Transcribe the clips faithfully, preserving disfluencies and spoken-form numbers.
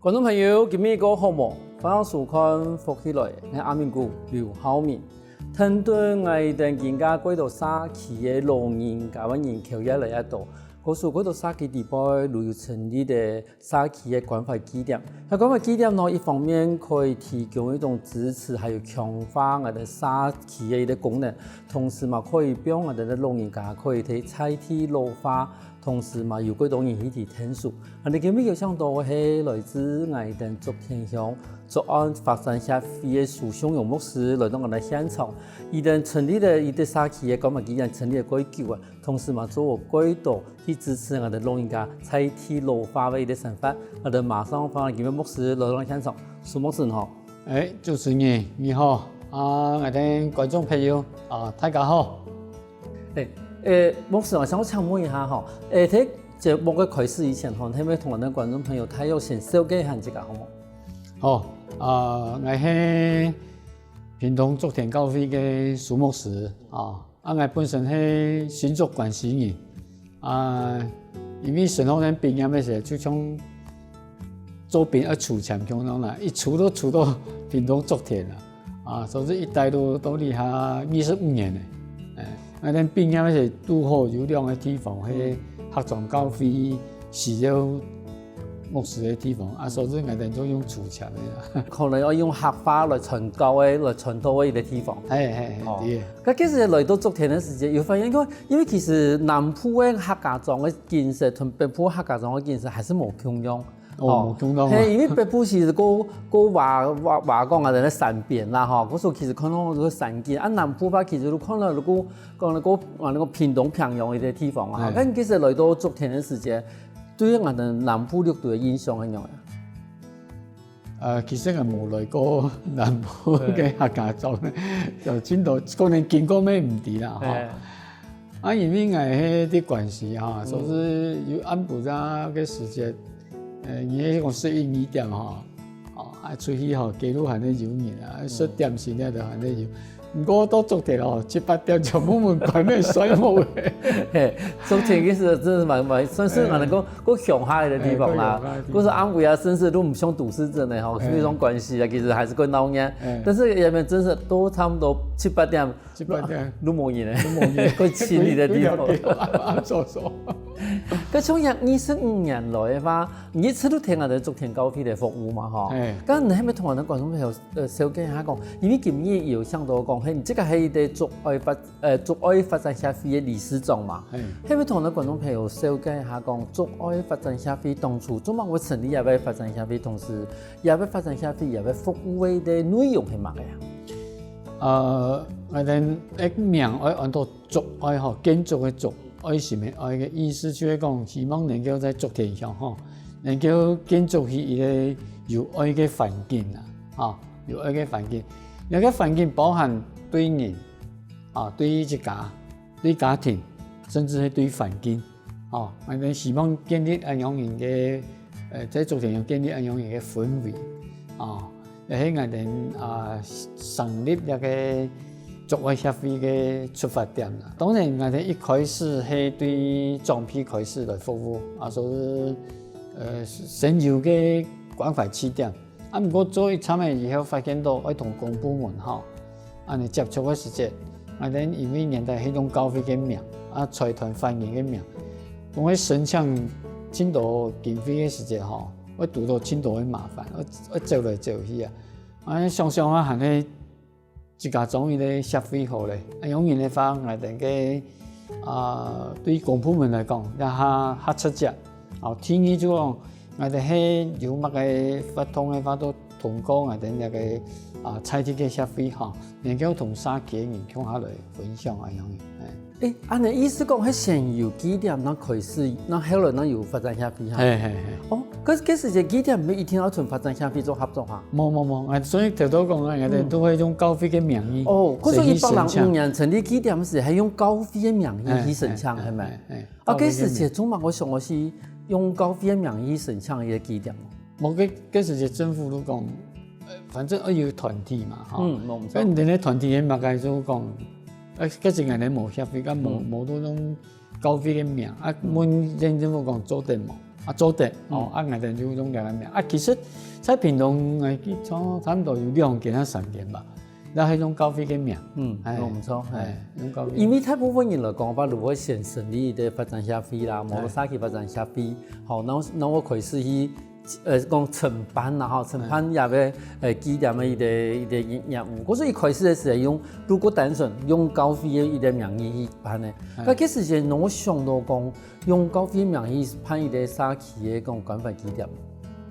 觀眾朋友，今日過好無？歡迎收看《福氣來了》，𠊎阿明哥劉浩明。聽著𠊎等今下蓋多社區个老人家个人口越來越多，故所蓋多社區裡背都有成立个社區个關懷據點。該關懷據點呢，一方面可以提供一種支持，還有強化𠊎等社區个一個功能，同時嘛可以幫𠊎等个老人家可以在在地老化，同時嘛有幾多人去去𢯭手。𠊎等今日邀請到个係來自𠊎等竹田鄉竹愛發展協會个蘇尚榮牧師來到𠊎等現場。佢等成立了佢等社區个關懷據點成立了幾久啊，同時嘛做了幾多去支持𠊎等老人家在地老化个一個生活。𠊎等馬上歡迎今日牧師來到現場。蘇牧師你好。 哎，主持人你好，啊，𠊎等觀眾朋友啊，大家好。哎，呃，牧師，𠊎想請問一下吼，哎，在節目个開始以前吼，你可以同𠊎等觀眾朋友大約先紹介一下自家好無？好，啊，𠊎係屏東竹田教會个蘇牧師啊。 啊，𠊎本身係新竹關西人，啊，因為神學院畢業个時候，就像做兵愛抽籤共樣啦，一抽就抽到屏東竹田啦，啊，所以一待就到這下二十五年了。哎，𠊎等畢業个時候，堵好有兩個地方，係客庄教會需要 牧師个地方，啊，所以𠊎等就用抽籤个啦。可能愛用客話來傳教个，來傳道个一個地方。嘿，嘿，嘿，哦。對。該其實來到竹田个時節，有發現講，因為其實南部个客家庄个景色同北部客家庄个景色還係無共樣。哦，無共樣啊。嘿，因為北部其實過，過話，話，話講啊，在山邊啦，吼，故所其實看到个山景，啊，南部話其實就看到个，講个，啊，該屏東平洋个地方啊。嘿。但其實來到竹田个時節， 對𠊎等南部六都个印象係仰仔？呃，其實𠊎無來過南部个客家庄，就盡多可能經過乜毋知啦，吼。哎。啊，因為𠊎係在關西哈，嗯。所以有暗晡个時節，呃，你係講十一二點吼， 哦，啊，出去吼，街路還係有人啊，食點心个都還係有。毋過到竹田哦，七八點全部門關个，睡目个。嘿，竹田其實真係蠻，蠻，算係𠊎等講，哎。過鄉下个地方啦。哎，過鄉下个地方。故所暗晡夜甚至都毋像都市鎮个吼，哎。非常關西啊，其實還係過鬧熱。哎。但是這片真係都差不多七八點，七八點。都無人个。都無人。過清靜个地方。對，對，對，啊，說，說。該像這二十五年來个話， 你一直都聽𠊎等竹田教會个服務嘛，吼。哎。該你係毋係同𠊎等觀眾朋友，呃，紹介一下講，因為今日有想到講，嘿，你這個係一個竹愛發，呃，竹愛發展協會个理事長嘛。哎。係毋係同𠊎等觀眾朋友紹介一下講，竹愛發展協會當初做麼个會成立這個發展協會，同時這個發展協會這個服務个內容係麼个啊？呃，𠊎等个名愛安到竹愛吼，建築个築， 愛心个愛个意思，就係講希望能夠在竹田鄉吼，能夠建築起一個有愛个環境啊，吼，有愛个環境。這個環境包含對人，啊，對自家、對家庭，甚至係對環境，吼，𠊎等希望建立恁樣个，呃，在竹田鄉建立恁樣个氛圍，啊， 也係𠊎等，啊，成立這個竹愛協會个出發點啦。當然，𠊎等一開始係對長輩開始來服務，啊，所以，呃，先有个關懷據點。啊，毋過做一站仔以後，發現到愛同公部門吼，恁樣接觸个時節，𠊎等因為原來係用教會个名，啊，財團法人个名，講愛申請盡多經費个時節吼，會堵到盡多个麻煩，愛，愛走來走去啊。 啊，想想啊，還係自家裝一個協會好咧。啊，恁樣个話，𠊎等个，啊，對公部門來講，也較，較直接。哦，第二就講，𠊎等係有麼个活動个話，都通過𠊎等這個，啊，在地个協會吼，能夠同社區个人共下來分享恁樣个。哎。 誒，恁樣意思講，係先有據點，正開始，正後來正有發展協會哈。嘿，嘿，嘿。哦，可是，可是這據點毋係一定愛同發展協會做合作哈？無，無，無，啊，所以頭頭講啊，𠊎等都會用教會个名義，哦，可是一百零五年成立據點時，還用教會个名義去申請，係無？嘿，嘿，嘿，啊，可是這種嘛，𠊎想𠊎係用教會个名義申請一個據點。無，該，該時節政府都講，呃，反正愛有團體嘛，吼。嗯，無錯。該你等个團體个嘛，該就講， 啊，該時𠊎等無協會，該無，嗯。無都用教會个名，啊，嗯。問縣政府講做得無？啊，做得，哦，啊，𠊎兜就用這个名。啊，其實在屏東，呃，差，差不多有兩間啊三間吧，也係用教會个名。嗯，哎，有毋著，哎，哎，用教會。因為大部分人來講，話如果先成立一個發展協會啦，無論社區發展協會，好，然後，然後開始去，呃，講承辦啦，吼，承辦也會，呃，紀念个一個，一個業務。可是一開始个時候用，如果單純用教會个一個名義去辦呢，哎。該个時間，我想到講， 用教會名義辦一個社區个講關懷據點。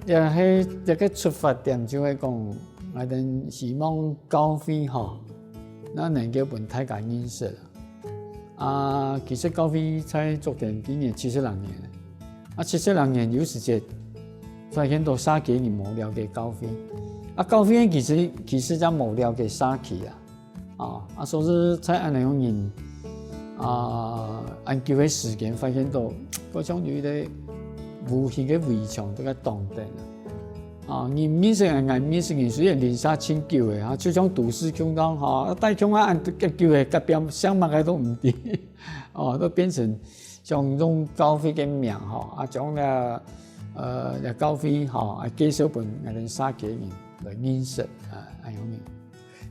也係一個出發點，就係講，𠊎兜希望教會吼，那能夠分大家認識啦。啊，其實教會在竹田今年七十零年了，啊，七十零年有時節，發現到社區人無了解教會，啊，教會其實，其實也無了解社區啊。 啊，啊，所以在恁樣人，啊，恁久个時間發現到，好像有一個無形个圍牆在該擋等啊。啊，你毋認識人，𠊎毋認識人，雖然鄰舍盡久个，啊，就像都市共樣吼，啊，大家啊，恁久个，隔壁姓麼个都毋知，哦，都變成像用教會个名吼，啊，將這，呃，這教會吼，啊，介紹分𠊎兜社區人來認識，啊，恁樣呢。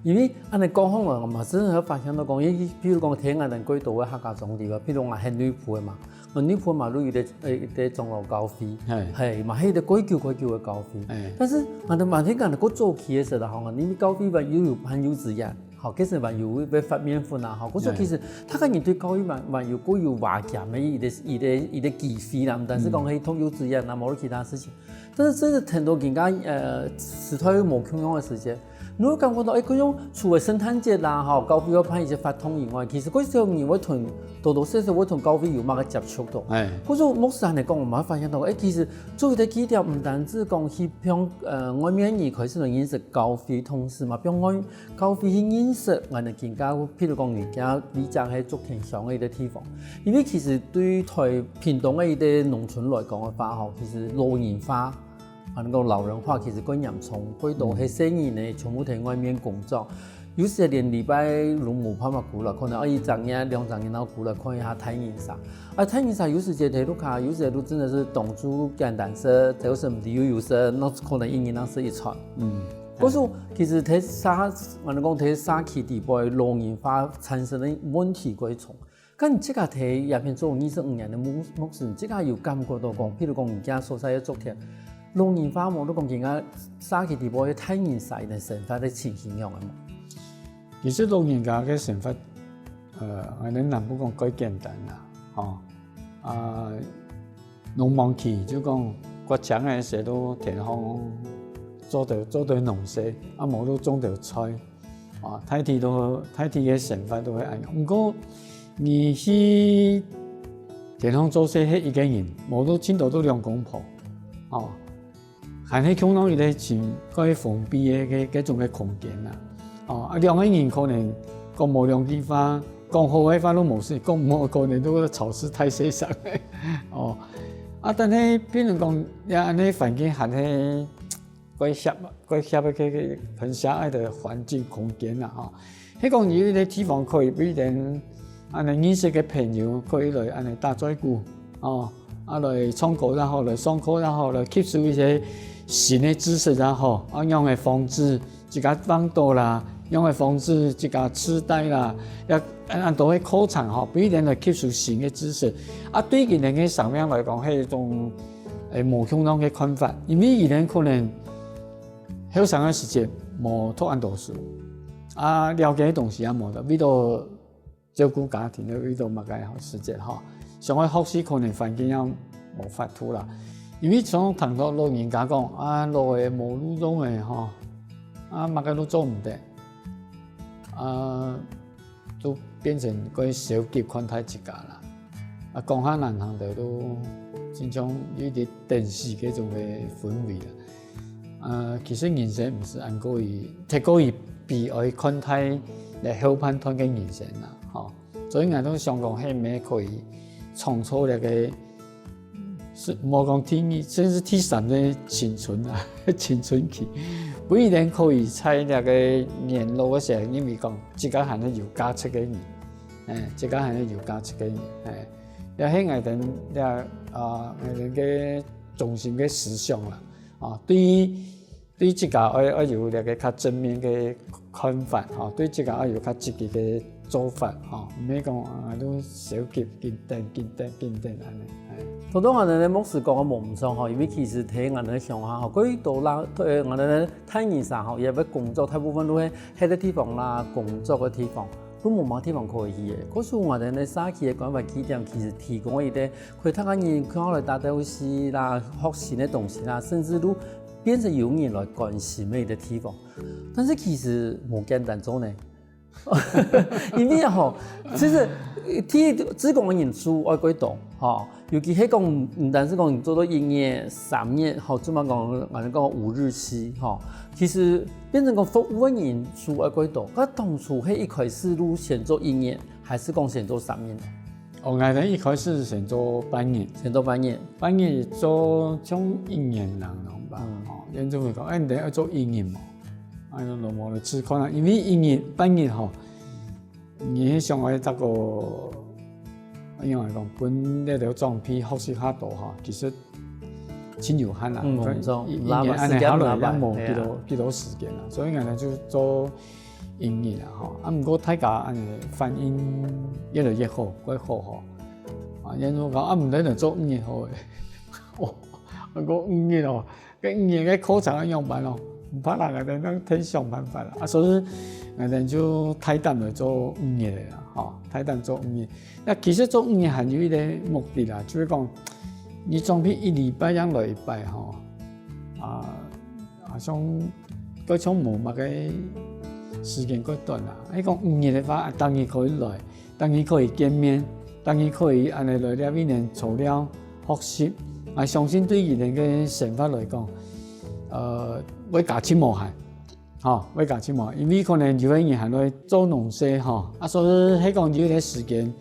因為恁樣講好了嘛，真正會發現到講，因為比如講，聽𠊎兜過多个客家庄地方，比如講，𠊎係內埔个嘛，𠊎內埔嘛，有一個，呃，一個長老教會，嘿。嘿，嘛，係一個過久過久个教會。嘿。但是，𠊎兜嘛，聽講，過早期个時候，吼，因為教會嘛，又有辦幼稚園，吼，其實嘛，有會發麵粉啊，吼，故所其實，大家人對教會嘛，嘛有過有瓦解个一個，一個，一個機會啦，但是講，嗯。去讀幼稚園啊，無其他事情。 但是真係聽到人家，呃，時代無共樣个時節，你會感覺到，欸，該種除了聖誕節啦，吼，教會會辦一些活動以外，其實該時候你會同，多多少少會同教會有麼个接觸到。哎。或者牧師恁樣講，𠊎嘛發現到，欸，其實做一個據點，毋單止講去向，呃，外面人開始來認識教會，同時嘛，向外 教會去認識𠊎兜更加，譬如講，人家，你講係竹田鄉个一個地方。因為其實對於臺屏東个一個農村來講个話，吼，其實老人化，啊，講老人化其實較嚴重，較多係細人呢，全部在外面工作。有時連禮拜都無辦法過來，可能愛一隻月、兩隻月，然後過來看一下大人儕。啊，大人儕有時節在屋下，有時都真的是當做簡單食，就是毋知有有食，那可能一日能食一餐。嗯。 故所其實在社，𠊎兜講在社區底背，老人化產生个問題較重。該你自家在這片做二十五年个牧，牧師，你自家有感覺到講，譬如講，你這所在个竹田，老人化無，你講今下社區底背个大人儕个生活个情形樣个無？其實老人家个生活，呃，𠊎兜南部講較簡單啦，吼。啊， 農忙期就講割青个時都田項做兜，做兜農事，啊，無就種兜菜，啊，大體都，大體个生活都會恁樣。毋過，你去田項做事係一個人，無就盡多都兩公婆，哦，還係共樣一個盡較封閉个，个，該種个空間啊。哦，啊，兩個人可能講無兩句話， 講好个話都無事，講毋好可能都吵死大細聲个。哦，啊，但係譬如講，這恁樣環境還係較狹，較狹个，个，个很狹隘个環境空間啦，吼。係講有一個地方可以分人恁樣認識个朋友，可以來恁樣打嘴鼓，哦，啊，來唱歌也好，來上課也好，來吸收一些新个知識也好，啊，仰般防治 自家病倒啦，仰般防治自家痴呆啦，也恁，恁多个課程吼，分佢兜來吸收新个知識。啊，對佢兜个生命來講，係一種，欸，無共樣个看法，因為佢兜可能後生个時節無讀恁多書，啊，了解个東西也無，為到 照顧家庭个，為到麼个吼時節吼，想愛學習可能環境也無法度啦。因為常聽到老人家講，啊，老个無路用个吼，啊，麼个都做毋得，啊，都變成較消極看待自家啦。啊，講較難聽个，都親像有一點等死該種个氛圍啦。 呃，其實人生毋係恁過於，太過於悲哀看待來後半段个人生啦，吼。所以𠊎都想講，係毋係可以創造這個，係，莫講第二，甚至第三個青春啊，青春期，分佢兜可以在這個年老个時候，認為講自家還係有價值个人，欸，自家還係有價值个人，欸。也係𠊎兜這，啊，𠊎兜个中心个思想啦。啊，對於對自家愛愛有這个較正面个看法，吼，對自家愛有較積極个做法，吼，毋係講啊，都消極，緊等緊等緊等恁呢。頭頭𠊎等个牧師講个無毋錯吼，因為其實聽𠊎等个鄉下吼，過多啦，呃，𠊎等个大人儕吼，也會工作，大部分都係歇个地方啦，工作个地方，都無麼地方可以去个。故所𠊎等个社區个關懷據點，其實提供一个可以大家人看來打鬥西啦，學新个東西啦，甚至都變成有人來關心个一个地方。但是其實無簡單做呢。因為吼，其實第一，志工个人數愛幾多，吼，尤其係講，毋單是講你做到一年、三年，吼，做麼講，𠊎等講五日西，吼，其實變成講服務个人數愛幾多。該當初係一開始就先做一年，還是講先做三年？哦，𠊎等一開始先做半年，先做半年，半年做像一年零鐘吧。哦，原住民講，哎，你等愛做一年無？哎，老毛來試看啊，因為一年半年吼，你想愛這个，應該講，分這條裝備學習較多吼，其實真有限啦。嗯，無錯，一一拉嘛年安尼時間拉嘛下來也無係啊幾多幾多時間啦，所以𠊎等就做一年啦吼。啊，毋過大家安尼反應越來越好，過好吼。啊，人都講啊，毋得做五年好誒。哦，毋過五年哦，該五年个課程愛仰般哦？毋怕啦，𠊎等等想辦法啦。啊，所以𠊎等就大膽來做五年个啦，吼，大膽做五年。那其實做五年還有一个目的啦，就係講，你裝備一禮拜正來一擺吼，啊，啊，像，該像無麼个時間過短啦。你講五年个話，啊，當然可以來，當然可以見面，當然可以安尼來這位人坐尞學習。啊，相信對佢等个生活來講，呃，會加深無限。 吼，會加深無？因為可能有个人還會做農事吼，啊，所以係講有个時間，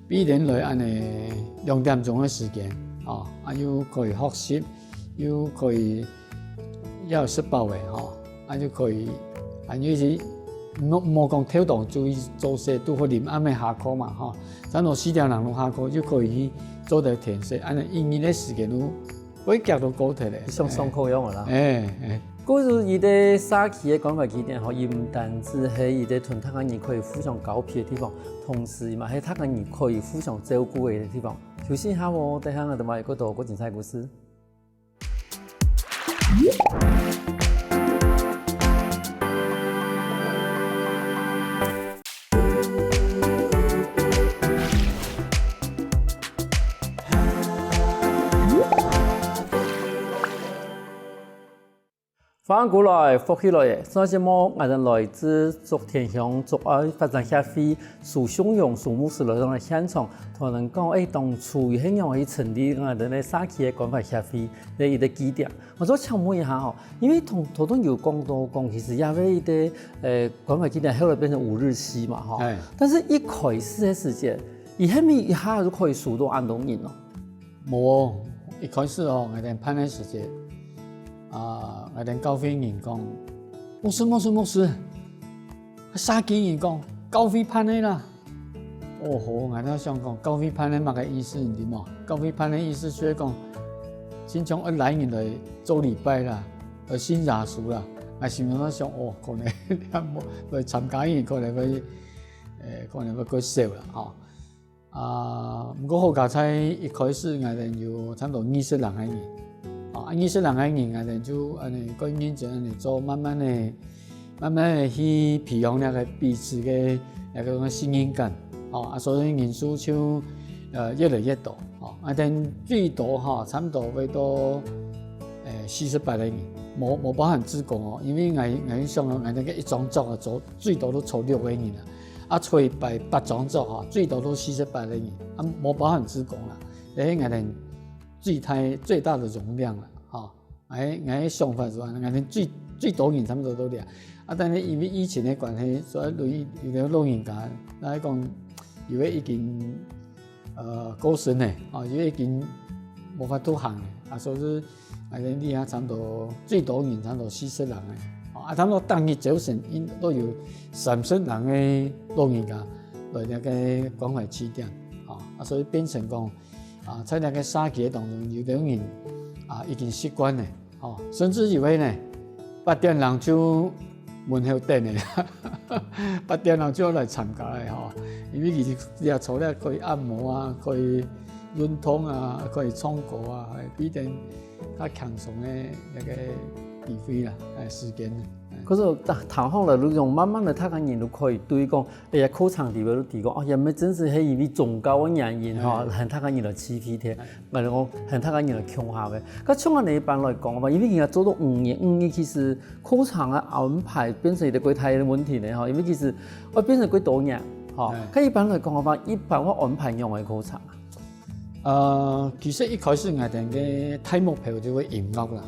比人來安尼兩點鐘个時間，吼，啊，又可以學習，又可以也有食飽个吼，啊，又可以，啊，又是無無講透當注意做事，拄好臨暗个下課嘛吼，差不多四點零鐘下課，又可以去做兜田事，安尼一日个時間都會夾到過忒咧。像上課樣个啦。哎哎。 故所佢个社區个關懷據點吼，佢毋單止係一个同大家人可以互相交陪个地方，同時嘛係大家人可以互相照顧个地方。休息一下哦，等下𠊎等還有更多更精彩故事。 歡迎過來，福氣來了！上節目，𠊎等來自竹田鄉竹愛發展協會蘇雄榮蘇牧師來到現場，同𠊎等講，欸，當初佢係仰般去成立𠊎等个社區个關懷協會个一个據點。𠊎想請問一下吼，因為頭頭先有講到講，其實這位个呃關懷據點後來變成五日西嘛吼，哎。但是一開始个時間，佢係毋係一下就可以收到恁多人哦？ 無哦，一開始哦，𠊎等辦个時節，啊，𠊎等教會人講，牧師，牧師，牧師，社區人講，教會辦个啦。哦吼，𠊎等想講，教會辦个麼个意思，你知無？教會辦个意思就係講，親像愛來人來做禮拜啦，來信耶穌啦。𠊎心中在想，哦，可能來參加个人可能會，呃，可能會較少啦，吼。 啊，毋過好佳哉一開始𠊎等有差不多二十零个人，啊，二十零个人𠊎等就安尼過認真安尼做，慢慢个、慢慢个去培養這个彼此个這个信任感，哦，啊，所以人數就呃越來越多，哦，啊，等最多吼，差不多會到呃四十八个人，無無包含志工哦，因為𠊎𠊎想哦，𠊎等个一張桌啊，坐最多都坐六个人啊。 啊，坐一擺八張桌吼，最多都四十八个人，啊，無包含志工啦。這係𠊎等最大最大个容量啦，吼。𠊎𠊎想法係恁樣，𠊎等最最多人差不多到這。啊，但是因為疫情个關係，所以有有兜老人家，來講，有个已經 呃，過身个，哦，因為已經無法度行个，啊，所以𠊎等這下差不多最多人差不多四十零个，哦，啊，差不多逐日朝晨應都有三十零个老人家來這个關懷據點，哦，啊，所以變成講，啊，在這个社區个當中，有兜人啊，已經習慣了，吼，甚至有个呢，八點鐘就門口等了，八點鐘就來參加了，吼，因為佢也坐了可以按摩啊，可以運動啊，可以唱歌啊，係比等較輕鬆个那個機會啦，欸，時間啦。欸。可是談，談好了，你用慢慢的，大家人都可以對講，哎呀，課程裡面都提供，哦，也沒真是係因為宗教个原因吼，欸。很大家人來欺騙佢。 𠊎講，很大个人來共下个。該像恁呢一般來講个話，因為人家做到五年，五年其實課程个安排變成一個幾大个問題呢，吼，因為其實會變成幾多年，吼。哎。該一般來講个話，一般會安排仰般个課程啊？呃，其實一開始𠊎等个大目標就係音樂啦，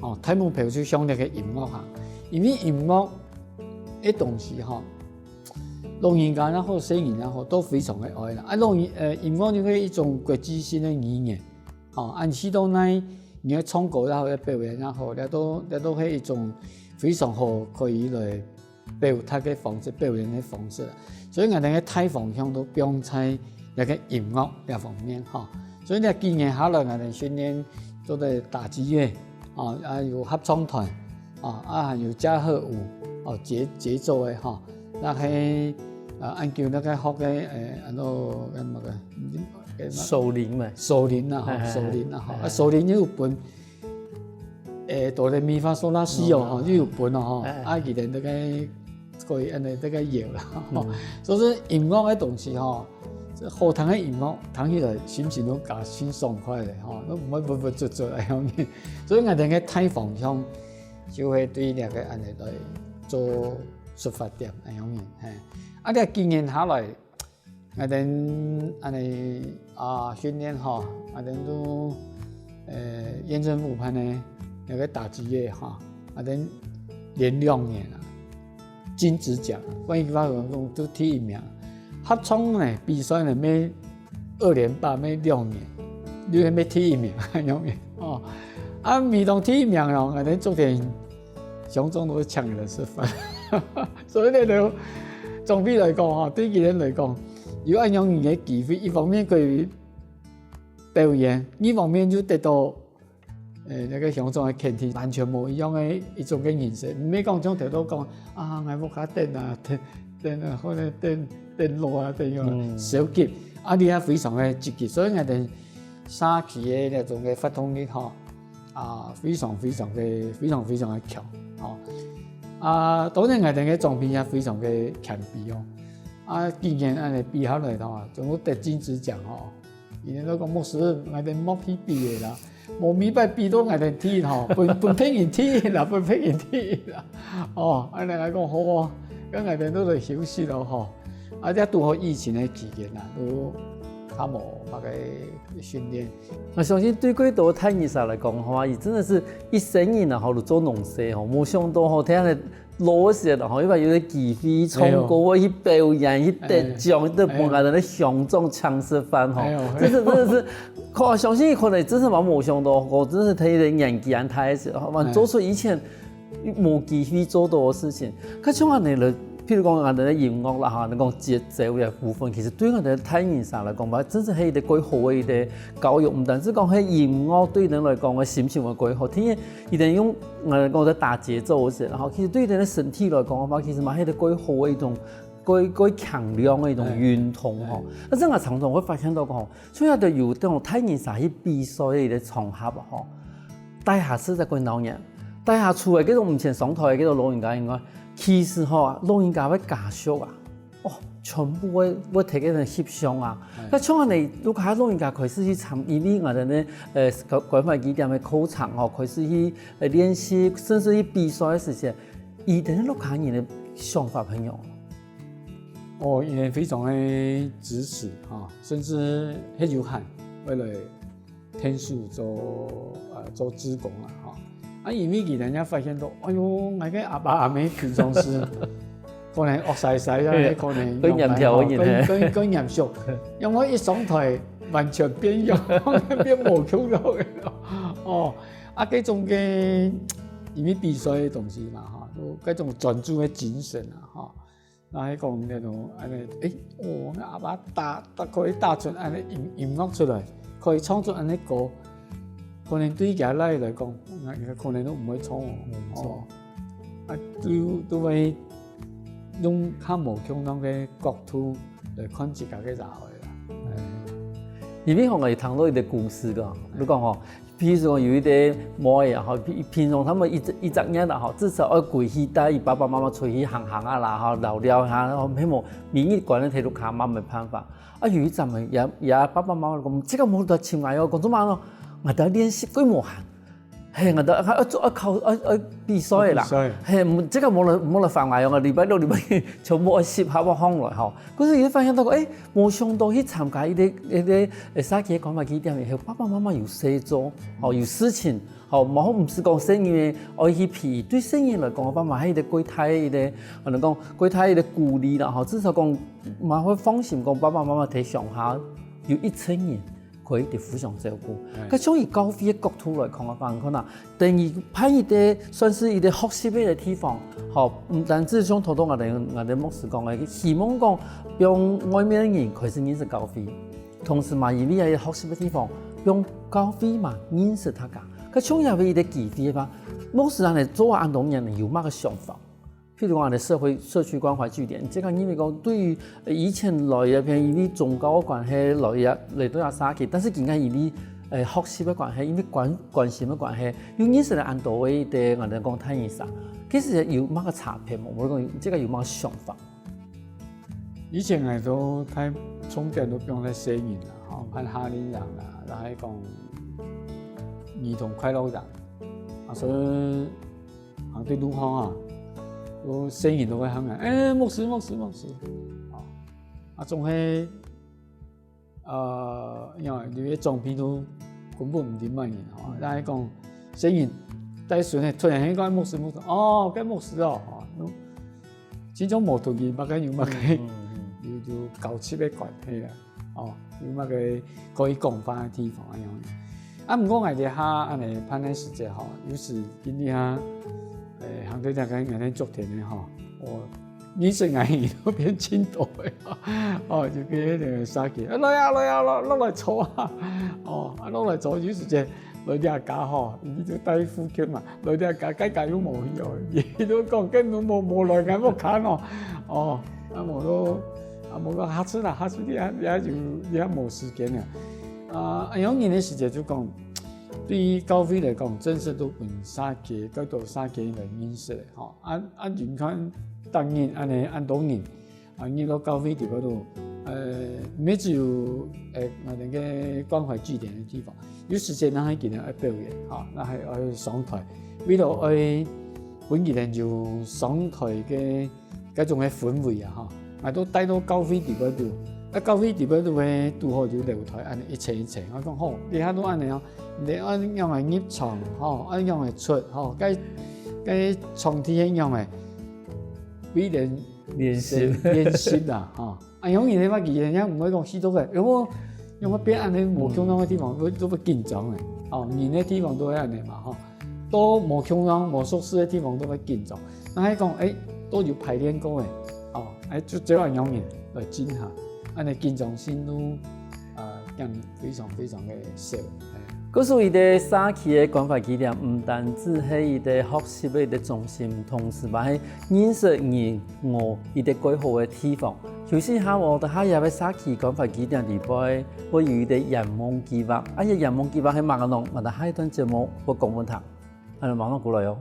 哦，大目標就向這個音樂行，因為音樂个東西吼，老人家也好，細人也好，都非常个愛啦。啊，老人，呃，音樂就係一種國際性个語言， 哦，恁去到哪，你个唱歌也好，表演也好，這都，這都係一種非常好可以來表達个方式，表演个方式。所以𠊎等个大方向都放在這個音樂這方面，吼。所以這幾年下來，𠊎等訓練做得打擊樂，哦，啊，有合唱團，哦，啊，還有架和舞，哦，節，節奏个，吼。該係，呃，恁久該個學个，呃，安到，該麼个，該麼个 手鈴嘛。手鈴啊，吼，哎，哎，手鈴啊，吼，哎，啊，手鈴又有分，欸，哆來咪發嗦拉西哦，哦，吼，又有分哦，吼，哎，哎。啊，佢等大概可以按呢大概搖啦，吼。嗯。所以說音樂个東西吼，這好聽个音樂，聽起來心情都加輕鬆快咧，吼，都毋會鬱鬱卒卒个樣子。所以𠊎等个大方向就會對這個按呢來做出發點，恁樣，嘿。啊，這幾年下來， 𠊎等恁呢啊，訓練吼，𠊎等都，呃，縣政府辦个那個打擊樂吼，𠊎等連兩年啊，金質獎，換句話講，都第一名。合唱呢，比賽呢，每二連霸，每兩年，你會每第一名，恁樣哦。啊，每當第一名哦，𠊎等做得 鄉長都會請佢來食飯。所以呢，就總體來講吼，對佢等來講，有恁樣个機會，一方面可以表演，二方面就得到，呃，那個鄉長个肯定，完全無一樣个一種个認識。毋係講像頭先講，啊，𠊎屋下等啊，等，等啊，或者等，等老啊，等樣啊，嗯。消極。啊，你也非常个積極，所以𠊎等社區个那種个活動力吼， 啊，非常非常个，非常非常个強，吼。啊，當然𠊎等个獎品也非常个謙卑哦。啊，既然恁呢比下來吼，總共得金質獎吼，佢等都講牧師，𠊎等莫去比个啦，無每擺比到𠊎等第一吼，分，分別人第一啦，分別人第一啦。哦，恁呢𠊎講好哦，該𠊎等都來休息咯吼。啊，這拄好疫情个期間啦，都較無麼个訓練。 𠊎相信對幾多大人儕來講，吼，佢真的是一生人啊，吼，都做農事，吼，無想到，吼，聽下老時，吼，一般有个機會唱歌，哎喲。去表演，去得獎，哎。去分𠊎等个鄉長請食飯，吼。哎喲。真是，真的是，可，相信可能真是嘛無想到，吼，真是在一個年紀恁大个時候，吼，哎。做出以前 無機會做到个事情。較像恁呢咧，譬如講，𠊎等个音樂啦，哈，你講節奏个部分，其實對𠊎等个大人儕來講吧，真是係一個蓋好个一個教育。毋單止講係音樂對佢等來講个心情會蓋好，天天佢等用，呃，講在打節奏个時候，然後其實對佢等个身體來講个話，其實嘛係一個蓋好个一種，蓋，蓋強壯个一種運動吼。哎。但是𠊎常常會發現到講， 所以就有這種大人儕去比賽个一個場合啊，吼，大家實在蓋鬧熱，大家除了這種毋曾上台个這種老人家以外，其實吼，老人家个家屬啊，哦，全部會，會在該等翕相啊。哎。該像恁呢，如果老人家開始去參，因為𠊎等呢，呃，關，關懷據點个課程吼，開始去，呃，練習，甚至去比賽个時節，佢等个屋下人个想法係仰？ 哦，佢等非常个支持，吼，甚至還有閒會來𢯭手做，呃，做志工啦，吼。啊，因為佢等也發現到，哎喲，𠊎个阿爸阿姆平常時可能惡衰衰啊，嘿，可能仰般，蓋嚴條个人，吼，蓋，嘿。蓋，蓋嚴肅，因為一上台完全變樣，變無共樣个咯。哦，啊，這種个，因為比賽个東西嘛，吼，有這種專注个精神啊，吼。 啊，該講該種恁呢，欸，哦，𠊎阿爸打，打，可以打出恁呢音，音樂出來，可以唱出恁呢歌，可能對佢个倈仔來講，𠊎可能都毋會錯哦。嗯，毋會錯。哦，啊，都，都會用較無共樣个角度來看自家个小孩啦。哎。因為吼，𠊎有聽到一個故事个，你講吼，譬如說有一個妹仔吼，平，平常他們一隻，一隻月啦吼，至少愛歸去帶佢爸爸媽媽出去行行啊啦，吼，尞尞下，吼，係無，每日關在屋下嘛，沒辦法。啊，有一站呢，也，也爸爸媽媽講，這個無來尋𠊎哦，講做麼个咯？𠊎兜練習過無閒。嘿，𠊎兜愛，愛做，愛考，愛，愛比賽个啦。比賽。嘿，這個無來，無來煩𠊎哦，禮拜六、禮拜日全部愛集合好放來吼。可是佢發現到講，誒，無想到去參加一個，一個，誒，社區个關懷據點以後，爸爸媽媽有事做，吼，有事情，吼，無，毋係講細人仔愛去陪，對細人來講，爸媽係一個過大个一個，可能講過大个一個鼓勵啦，吼，至少講，嘛會放心講爸爸媽媽在鄉下有一群人 可以得互相照顧。哎。該從以教會个角度來講个話，你看啊，等於辦一個算是一個學習个地方，吼，毋單止像頭先𠊎兜，𠊎兜牧師講个，希望講讓外面个人開始認識教會，同時嘛，因為係學習个地方，讓教會嘛認識大家。該從這位一個機會吧，牧師恁樣做恁多年，你有麼个想法？ 譬如講，𠊎兜社會，社區關懷據點，這個因為講對於，呃，以前來這片，因為宗教个關係來這，來到這社區，但是今下因為，呃，學習个關係，因為關，關心个關係，又認識了恁多位个，𠊎兜講大人儕，其實有麼个差別無？𠊎講這個有麼个想法？以前𠊎都大重點都放在細人啦，吼，辦夏令營啦，然後講兒童快樂營，啊，所以 行對路項啊，有細人都會喊啊，「誒，牧師，牧師，牧師。」哦，啊，總係，呃，因為有个長輩都根本毋知麼人，吼，嗯。但係講細人帶孫个，突然間講牧師，牧師，哦，該牧師哦，哦，就，這種無同意，麼个有麼个，嗯，嗯，嗯。有，有交集个關係啊。 哦，有麼个可以講話个地方恁樣。啊，毋過𠊎這下恁樣辦个時節吼，有時今日哈，誒，行到這個𠊎兜竹田个吼，哦，認識𠊎人都變盡多个，哦，就變那個社區，啊，來啊，來啊，落，落來坐啊，哦，啊，落來坐，有時節 來這家吼，佢就戴副曲嘛，來這家，該家又無去哦，佢就講，「該你無，無來𠊎屋下哦。」哦，啊，無就，啊，無講，「下次啦，下次你也，你也有，你也無時間了。」啊，恁樣个時節就講，對於教會來講，真實都分社區，較多社區來認識个吼。啊，啊，你看，逐日恁樣，恁多人， 啊，入到教會裡背肚，呃，毋係只有，呃，𠊎兜个關懷據點个地方，有時節𠊎還記得愛表演，吼，𠊎還愛上台，為了愛分佢兜有上台个該種个氛圍啊，吼，𠊎都帶到教會裡背肚。啊，教會裡背肚个堵好有樓梯，恁樣一層一層。𠊎講，好，這下都恁樣哦，你愛仰般入場，吼，愛仰般出，吼，該，該場地係仰般，為了 練習。練習啦，吼。啊，因為人个話，佢人家毋會講去到个，因為，因為變恁樣無共樣个地方，會，都會緊張个。哦，人个地方都會恁樣嘛，吼。到無共樣、無熟識个地方都會緊張。但係講，誒，都有排練過个，哦，誒，就，就恁樣个來進行，恁樣緊張性都 啊，降低非常非常个少。嘿。故所以个社區个關懷據點，毋單止係一個學習个一個中心，同時嘛係認識人、哦，一個蓋好个地方。休息一下哦，等下這個社區關懷據點裡背會有一個圓夢計畫。啊，這圓夢計畫係麼个呢？𠊎等下一段節目會講分你聽。恁樣馬上過來哦。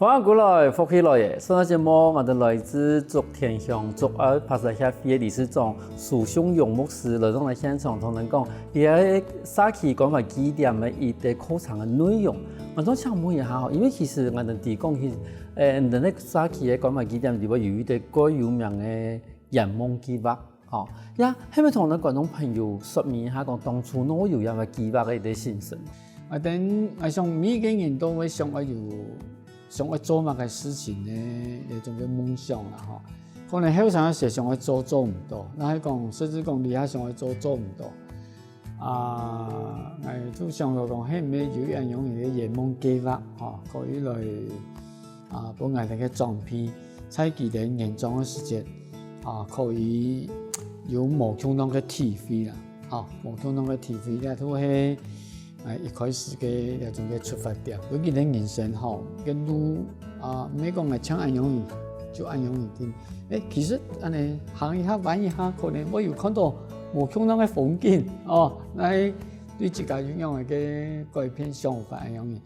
歡迎過來，福氣來了！上段節目，𠊎兜來自竹田鄉竹澳白沙協會个理事長蘇雄榮牧師來到𠊎現場，同𠊎講，佢个社區關懷據點个一個課程个內容。𠊎想請問一下吼，因為其實𠊎兜知講，其實，誒，𠊎兜个社區个關懷據點裡背有一個蓋有名个圓夢計畫。 吼，也係毋係同𠊎觀眾朋友說明一下，講當初哪會有這樣个計畫个一個產生？啊，等，𠊎想每個人都會想愛有，想愛做麼个事情呢，這種个夢想啦，吼。可能後生个時想愛做做毋到，若係講，甚至講這下想愛做做毋到。啊，𠊎就想到講，係毋係有恁樣个圓夢計畫，吼，可以來，啊，分𠊎兜个長輩，在佢兜年長个時節，啊，可以有無共樣个體會啦，吼，無共樣个體會，這就係，哎，一開始个這種个出發點。尤其个人生吼，个路啊，毋係講𠊎像恁樣，就恁樣定。誒，其實恁樣行一下、彎一下，可能會有看到無共樣个風景哦，來對自家有樣个改變想法恁樣。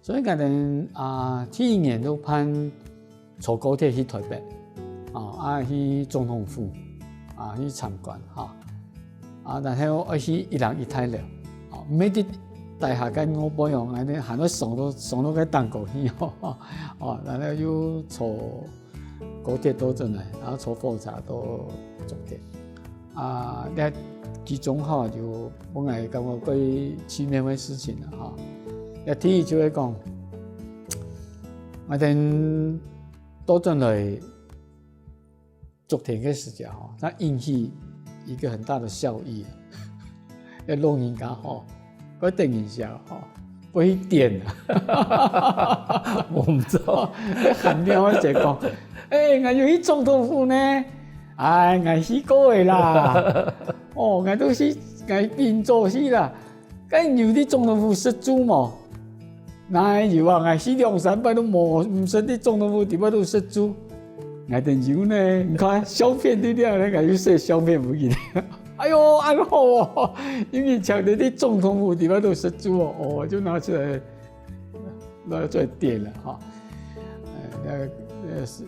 所以可能啊，第一年就辦坐高鐵去台北，啊，啊去總統府，啊去參觀哈，啊然後愛去一零一大樓，啊，毋係在大廈个外背哦，恁樣還愛上到上到个頂高去哦，哦，然後又坐高鐵倒轉來，然後坐火車到終點。啊，這其中吼就分𠊎感覺最奇妙个事情啦吼。這第一就係講，𠊎等倒轉來竹田个時節吼，佢引起一個很大的效益。該老人家吼，該等一下吼，會去點啊。無毋著。該喊電話个講，誒，𠊎有去總統府呢，誒，𠊎去過个啦。哦，𠊎都去，𠊎並早去啦。 該你有在總統府食晝無？哪有啊，𠊎去兩三擺都無，毋識在總統府底背肚食晝。𠊎等有呢，你看相片在這呢，𠊎有寫相片分你。哎喲，恁好哦，因為搶到在總統府底背肚食晝哦，哦，就拿出來，拿出來點了哈。哎，那，那是，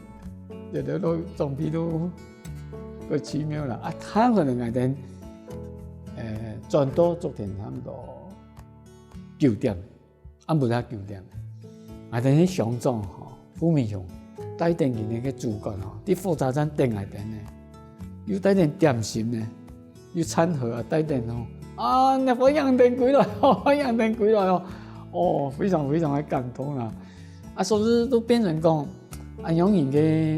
有的都總比都，都奇妙了啊。他可能𠊎等 誒，轉到竹田差毋多九點，暗晡頭九點。𠊎等該鄉長吼，傅明雄，帶等佢个主管吼，在火車站等𠊎等呢，又帶等點心呢，又餐盒啊，帶等哦，啊，那歡迎你等歸來哦，歡迎你等歸來哦，哦，非常非常个感動啦。啊，所以都變成講，啊，恁樣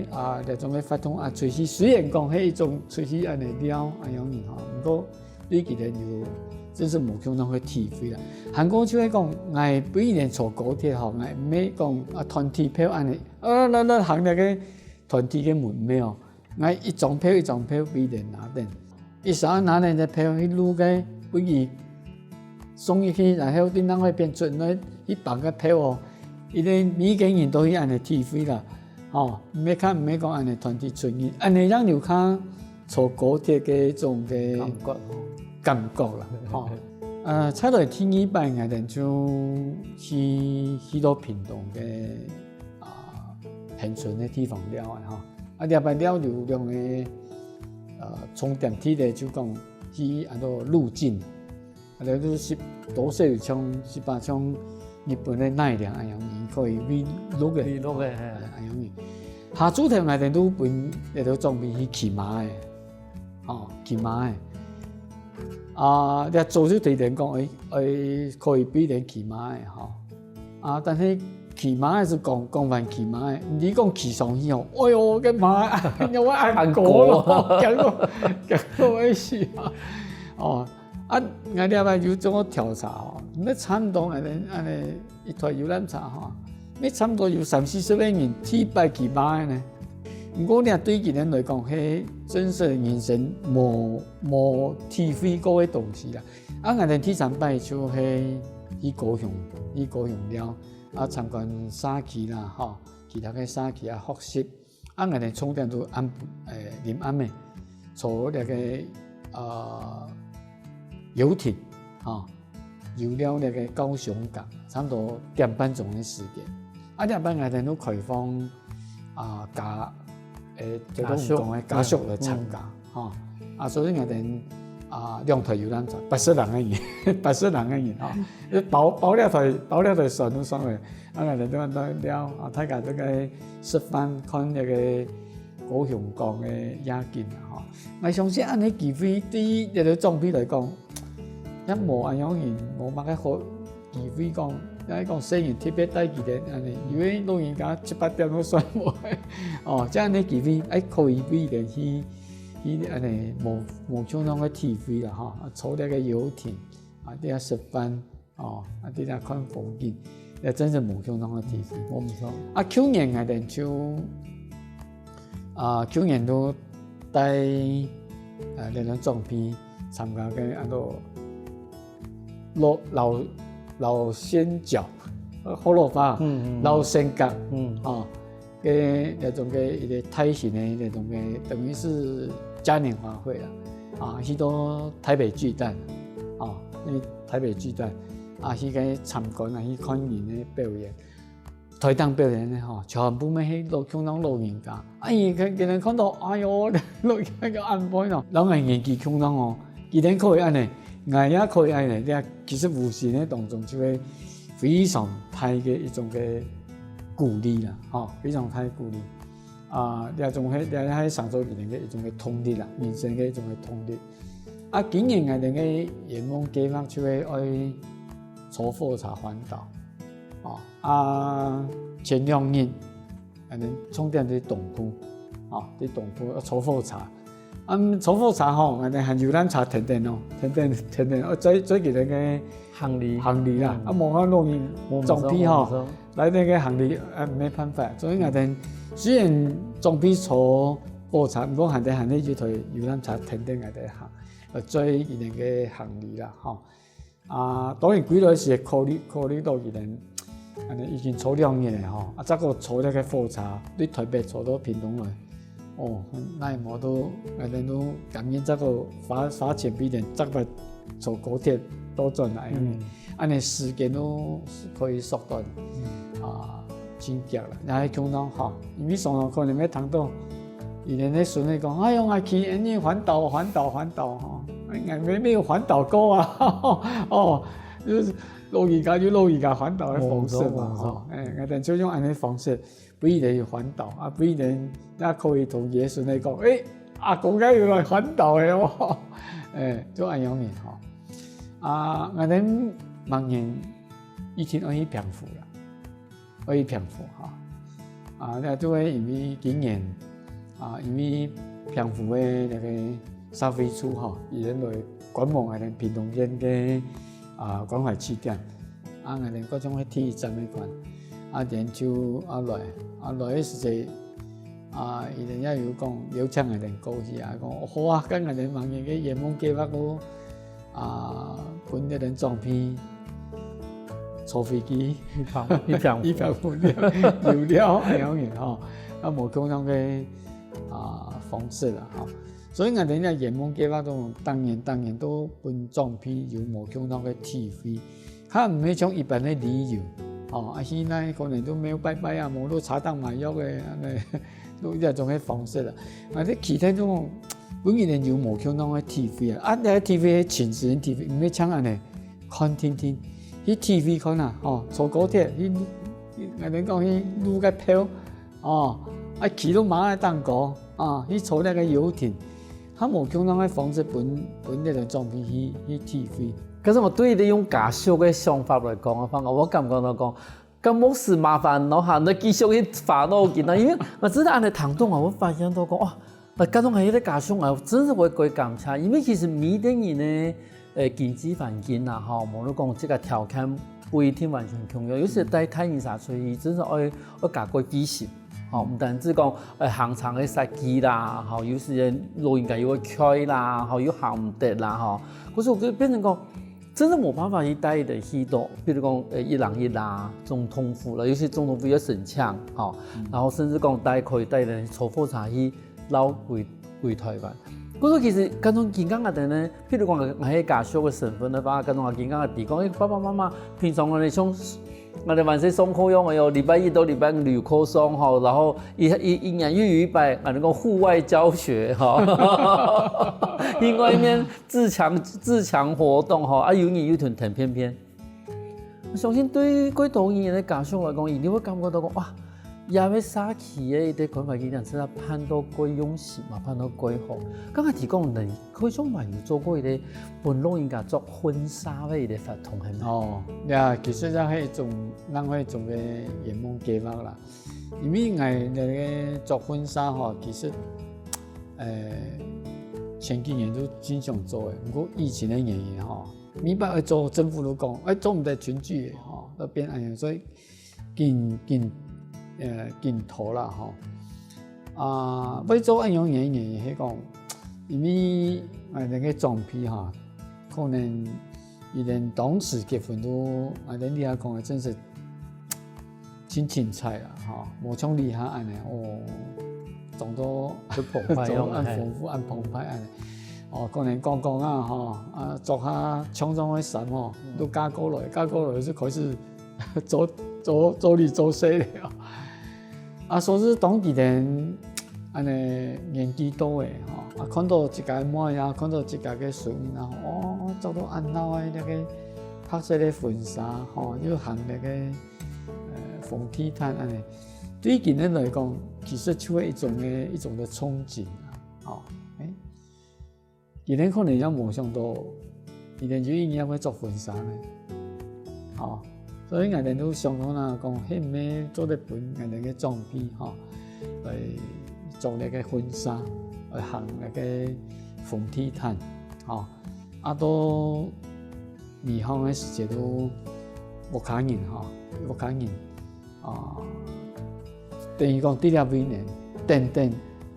个啊，這種个活動啊，出去雖然講係一種出去恁樣尞，恁樣个吼，毋過 對佢等有真實無共樣个體會啦。還過就係講，𠊎每年坐高鐵吼，𠊎毋係講啊團體票恁樣，啊，來來行該个團體个門，毋係哦，𠊎一張票一張票分佢等拿等，一儕拿等隻票去路个位置送入去，然後對另外一片出來去綁个票哦，佢等每個人都去恁樣體會啦。 吼，毋係看，毋係講恁樣團體出入，恁樣正有較坐高鐵个一種个感覺吼。感覺啦，吼。呃，再來第二擺，𠊎等就去，去到屏東个，啊，恆春个地方尞啊，吼。啊，這擺尞有兩個，呃，重點地點就講去安到路境。 啊，就係十，多少有像，十八像日本个奈良恁樣，可以飛落个。飛落个，嘿。恁樣。下晝頭𠊎等都分這兜長輩去騎馬个，吼，騎馬个。啊，這早就對佢等講，誒，誒，可以分佢等騎馬个，吼。啊，但係騎馬个係講，講還騎馬个，你講騎上去哦，哎喲，該馬，哎喲，𠊎恁高咯，驚到，驚到會死啊！哦， 啊，𠊎這擺有做過調查吼，乜差毋多恁樣，恁樣一台遊覽車吼，乜差毋多有三四十個人第一擺騎馬个呢。毋過呢，對佢等來講，係真實人生無，無體會過个東西啦。啊，𠊎等第三擺就係去高雄，去高雄尞，啊，參觀社區啦，吼，其他个社區啊，學習。 啊，𠊎等重點都暗，誒，臨暗个，坐這個，呃，遊艇，吼，遊尞這個高雄港，差毋多點半鐘个時間。啊，點半𠊎等都開放，啊，家，誒，就講个家屬來參加，嗯。吼。啊，所以𠊎等，啊，兩台遊覽車，八十人个人，八十人个人，吼。包，包這台，包這台船都算个。 啊，𠊎等在該尞，啊，大家在該食飯，看該個高雄港个夜景啊，吼。𠊎相信恁樣機會對這兜長輩來講，也無恁樣人，無麼个好機會講，來講細人特別帶佢等恁呢，因為老人家七八點都睡無，哦，這樣个機會，哎，可以分佢等去，去恁呢無，無共樣个體會啦，吼，啊，坐這个遊艇，啊，在遐食飯，哦，啊，在遐看風景，這真正無共樣个體會。無毋著。啊，舊年𠊎等就，啊，舊年都帶，啊，這種長輩參加个，啊，都老，老，老仙腳，呃，學老話，嗯，嗯，嗯。老仙腳，嗯。哦，个那種个一个大型的那種个，等於是嘉年華會啦，啊，去到台北巨蛋，啊，去台北巨蛋，啊，去該參觀啊，去看人的表演。台頂表演的吼，全部乜係老，共樣老人家。啊，佢，佢，佢等看到，哎喲，老人家恁樣咯，人个年紀共樣哦，佢等可以恁呢，𠊎也可以恁呢，這其實無形个當中就會非常大个一種个鼓勵啦，吼，非常大个鼓勵。啊，這種係，這係成做佢等个一種个動力啦，人生个一種个動力。啊，今年𠊎等个圓夢計畫就係愛坐火車環島，哦，啊，前兩日，𠊎等重點在東部，哦，在東部，啊，坐火車。啊，坐火車吼，𠊎等還遊覽車跈等哦，跈等，跈等，哦，載，載佢等个行李。行李啦，嗯。啊，無法弄，無，毋著，長輩吼，無毋著。來那个行李，啊，沒辦法。所以𠊎等雖然長輩坐火車，毋過還得，還得一台遊覽車跈等𠊎等行，呃，載佢等个行李啦，吼。啊，當然歸來係考慮，考慮到佢等，恁呢已經坐兩日了吼，啊，再過坐那个火車，對台北坐到屏東來，哦，那無都，𠊎等都甘願再過花，花錢比等，再過坐高鐵倒轉來，嗯。恁呢時間都係可以縮短，嗯。啊，真遽啦。也係共樣吼，因為常常可能會聽到，佢等个孫仔講，哎喲，𠊎去恁呢環島，環島，環島吼，哎，𠊎乜，乜有環島過啊，哦，就是老人家有老人家環島个方式嘛，無錯，無錯。吼，哎，𠊎等就用恁呢方式，分佢等去環島，啊，分佢等也可以同佢个孫仔講，哎，阿公該有來環島个哦，哎，就恁樣个吼。啊，𠊎等明年一定愛去澎湖啦。 愛去澎湖吼。啊，該就係因為今年，啊，因為澎湖个那个社會處吼，佢等來觀望𠊎等屏東縣个，啊，關懷據點。啊，𠊎等各種个第一站个館，啊，佢等就，啊，來，啊，來个時節，啊，佢等也有講邀請𠊎等過去啊，講，好啊，該𠊎等明年个圓夢計畫哦， 啊，分這等長輩坐飛機，一趟，一趟。一趟分了，有了，恁樣个吼，啊，無共樣个，啊，方式啦，吼。所以𠊎等這圓夢計畫中，逐年，逐年都分長輩有無共樣个體會，較毋係像一般个旅遊，吼，啊，去該可能都廟拜拜啊，無都柴擔賣藥个，恁呢，都這種个方式啦。啊，這其他種 分佢等有無共樣个體會啊。啊，這个體會係親身體會，毋係像恁呢看定定，去體會看啊，吼，坐高鐵，去，去，𠊎等講去攄个票，哦，啊，騎到馬仔頂高，啊，去坐那个遊艇，較無共樣个方式分，分這个長輩去，去體會。可是𠊎對於用家屬个想法來講个話，𠊎感覺到講， 該牧師麻煩咯哈，你繼續去煩惱佢啦，因為𠊎知道恁呢聽到啊，𠊎發現到講，哇，該種係一個家屬啊，真係會蓋感謝，因為其實每一個人呢，呃，經濟環境啊，吼，無論講這個條件不一定完全共樣，有時帶大人儕出去，真係愛，愛加蓋細心，吼，毋單止講，呃，行程个設計啦，吼，有時間老人家又會𤸁啦，吼，又行毋得啦，吼，可是𠊎就變成講， 真的無辦法去帶佢等去到，比如講，呃，一零一啦，總統府啦，尤其總統府要申請，吼，然後甚至講帶，可以帶佢等坐火車去到歸，歸台灣。故所其實，感覺今下个呢，譬如講，𠊎係家屬个身份个話，感覺今下个提供，欸，爸爸媽媽平常个像𠊎等還係上課樣个喲，禮拜一到禮拜五有課上吼，然後一，一，一年又有一擺，𠊎等講戶外教學吼，去外面自強，自強活動吼，啊，有人又同跈便便。𠊎相信對蓋多人个家屬來講，一定會感覺到講，哇，這位社區个一個關懷據點，真係辦到蓋用心嘛，辦到蓋好。剛才提講，你可以講嘛有做過一個分老人家著婚紗个一個活動，係無？哦，呀，其實這係一種另外一種个圓夢計畫啦。因為𠊎這個著婚紗吼，其實，呃，前幾年都真想做个，毋過疫情个原因吼，每擺愛做政府都講，哎，做毋得群聚个吼，都變恁樣，所以緊緊呃緊拖啦吼。啊，會做恁樣个原因係講，因為𠊎等个長輩哈，可能佢等當時結婚都，𠊎等這下講个真係真精彩啦吼，無像這下恁樣哦，裝到就澎湃樣，裝到恁嘿豐富、恁澎湃恁樣。哦，可能講講啊吼，啊著下長長个衫吼，都嫁過來，嫁過來就開始做做做理做事了。啊，所以當佢等恁樣年紀大个吼，啊看到自家个妹啊，看到自家个孫啊，哦，做到恁鬧个那個白色个婚紗吼，又行那個呃紅地毯恁樣，對佢等來講，其實就係一種个一種个憧憬啊，吼，誒。 佢等可能也無想到，佢等有一日會著婚紗呢。吼，所以𠊎等都想到啦，講係毋係做得分𠊎等个長輩吼，來著這個婚紗，來行這個紅地毯，吼，啊到離開个時節都屋下人吼，屋下人 哦，等於講在這位呢，等等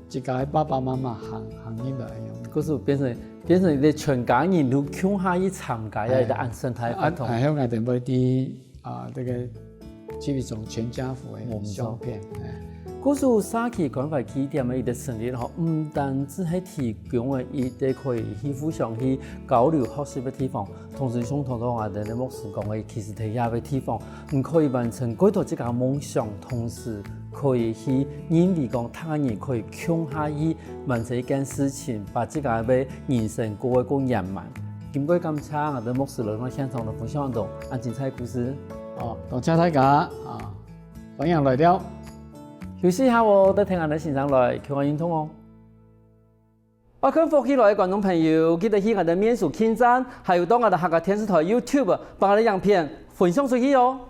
自家个爸爸媽媽行行入來樣。故事變成變成一個全家人都共下去參加，也一個恁盛大个活動。還有𠊎等會在啊這個這一種全家福个相片，哎。故事社區關懷據點个一個成立吼，毋單只係提供个一個可以去互相去交流學習个地方，同時像頭先𠊎等个牧師講个，其實在這個地方，你可以完成幾多自家个夢想，同時可以去認為講，大家人可以共下去完成一件事情，把自家个人生過个更圓滿。今晡日感謝𠊎等个牧師來到現場來分享到恁精彩个故事。哦，多謝大家啊，歡迎來尞。休息一下哦，再聽𠊎等先生來，共下運動哦。 愛看福氣來个觀眾朋友，記得去𠊎等面書網站，還有到𠊎等客家電視台YouTube，幫𠊎等影片分享出去哦。